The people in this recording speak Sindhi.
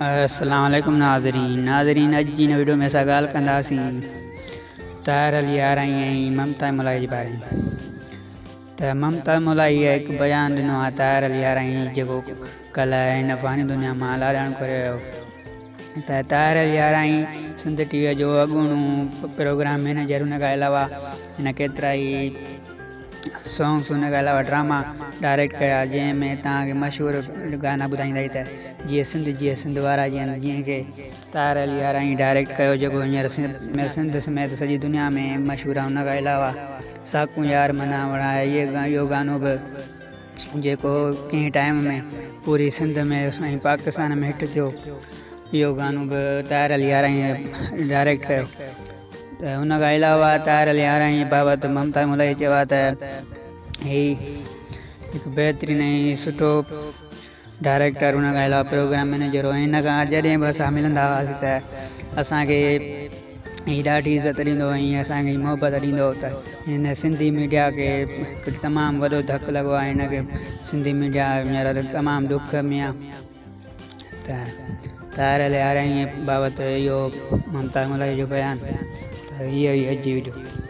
السلام عليڪم ناظرين ناظرين اڄ جي هن وڊيو ۾ اسان ڳالهه ڪنداسين طاهر علي آرائين ۽ ممتا مولائي جي باري ۾ ته ممتا مولائي هڪ بيان ڏنو آهي طاهر علي آرائين جيڪو ڪلهه هن فاني دنيا مان لاڏاڻو ڪري ويو ته طاهر علي آرائين سنڌ ٽي وي جو اڳوڻو پروگرام مينيجر ان کان علاوه هن ڪيترائي سانگس ان کان علاوه ڊراما ڊائريڪٽ ڪيا جنهن ۾ توهان کي مشهور گانا ٻڌائيندائي ته جيئي سنڌ جيئي سنڌ وارا جيئن جنهن کي طاهر علي آرائين ڊائريڪٽ ڪيو جيڪو هينئر سنڌ سميت سڄي دنيا ۾ مشهور آهي ان کان علاوه ساڪون يار منا وڻائي اهو گانو به جيڪو ڪنهن ٽائيم ۾ پوري سنڌ ۾ ۽ پاڪستان ۾ هٽ ٿيو اهو گانو به طاهر علي آرائين ڊائريڪٽ ڪيو ته ان کان علاوه طاهر علي آرائين بابت ممتاز ملائي چيو آهي ته هي هڪ بهترين ۽ سٺو ڊائريڪٽر ان کان علاوه پروگرام مئنيجر هو هن کان جڏهن به اسان ملندا هئاسين ته اسانکي هي ڏاڍي عزت ڏيندو هو ۽ اسانکي محبت ڏيندو هو ته هن سنڌي ميڊيا کي هڪ تمام وڏو ڌڪ لڳو آهي هن کي سنڌي ميڊيا هينئر تمام ڏک ۾ آهي ته طاهر علي آرائين بابت اهو ممتاز ملائي جو بيان ته هيء هئي اڄ جي وڊيو.